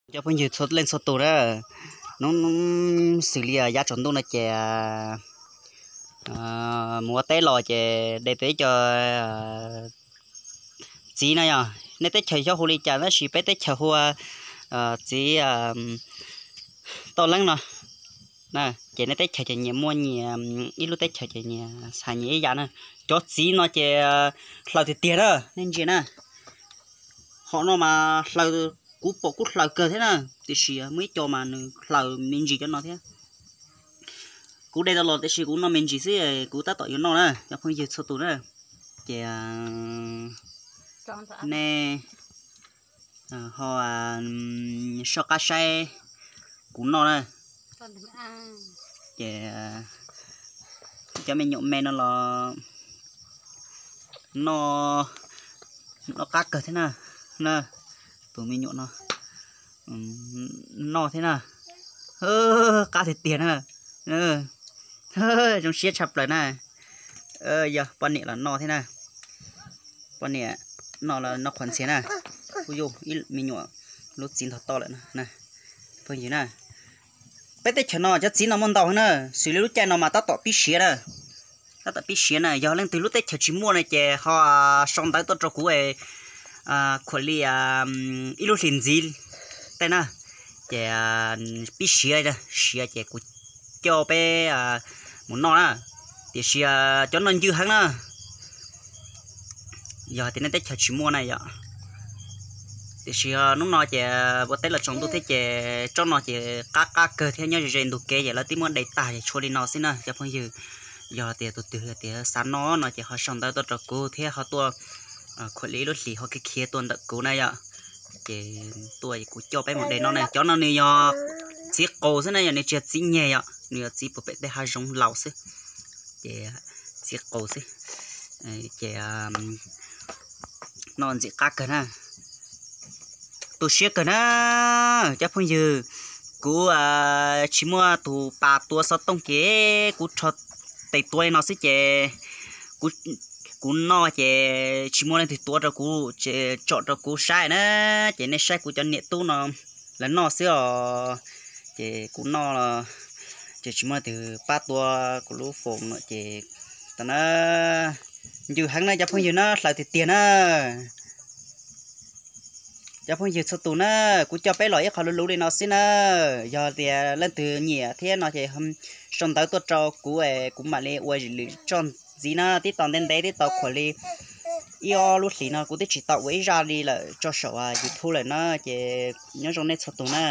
Cov phooj ywg txhua leej txhua tus na, hnub xws li yav tsaus ntuj no ces mus ua teb los ces de tau ib co txiv no yog nej teb chaws xyov hu li cas tab sis peb teb chaws hu ua txiv toj leeb no. Ces nej teb chaws ces nyias muaj nyias, ib lub teb chaws ces nyias hais nyias ib yam na. Cov txiv no ces hlaws tiag tiag na, nej ntsia na. Hom no mas hlaws, kuv pom kuj hlaws kawg thiab na, tiam sis muaj ib co mas nws hlaws me ntsis cov no thiab. Kuv de tau los tiam sis kuv noj me ntsis xwb, kuv tab tom yuav noj na cov phooj ywg txhua tus na. Ces nej ho soj qab saib kuv noj na. Ces cov me nyuam me no los noj, noj qab kawg thiab na. Tus me nyuam no noj thiab na, qab tiag tiag na, zoo siab tshaj plaws na. Yog poj niam los noj thiab na, poj niam noj los noj qhuav ntxhias na. Kuj yog ib me nyuam lub txiv ntog toj lawm na. Phooj ywg na, peb teb chaws no cov txiv no muaj ntau heev na, xws li lub caij no mas tab tom pib siav na. Tab tom pib siav na, yog leej twg lub teb chaws tsis muaj na ces ho sau ntawv tuaj rau kuv khuam li ib lub hlis ntxiv tej na, ces pib siav, siav ces kuv coj peb mus noj na. Tiam sis cov no ncw heev na, yog tias nej teb chaws tsis muaj na yom. Tiam sis hnub no ces ua teb los tsaus ntuj thiab ces tsob no ces qab qab kawg thiab, nyob ze ze ntug kev ces lawv twb muab de tag es tshuav li no xwb na cov phooj ywg. Yog tias tus twg tias xav noj no ces ho sau ntawv tuaj rau kuv thiab ho tuaj khuam li ib lub hlis ho khiav khiav tuaj ntawm kuv na yom. Ces tuaj kuv coj peb mus de noj na. Cov no nws yog txiv qaus xwb na, yog nws tsis yog txiv nyeg yom, nws yog txiv puag pem tej hav zoov laus xwb. Ces txiv qaus xwb. Ces noj ntxim qab kawg na. Tu siab kawg na cov phooj ywg. Kuv tsis muaj tus pas tua xov tooj ces kuv rho tes tua li no xwb ces kuv noj ces tsis muaj leej twg tuav rau kuv, tsom rau kuv saib na. Ces nej saib kuv cov niam tub no lawv noj xwb os. Ces kuv noj ces tsis muaj leej twg pab tua kuv lub foos no ces tau na. Ncw heev na cov phooj ywg na, hlaws tiag tiag na. Cov phooj ywg txhua tus na, kuv coj peb los ib qho luv luv li no xwb na. Yog tias leej twg nyiam thiab no ces sau ntawv tuaj rau kuv, kuv mam li ua lwm zaj ntxiv na. Twb tau ntev ntev twb tau khuam li ib ob lub hlis no kuv twb tsis tau ua ib zaj li lawm tso saum YouTube lawm na. Ces nyob zoo nej txhua tus na.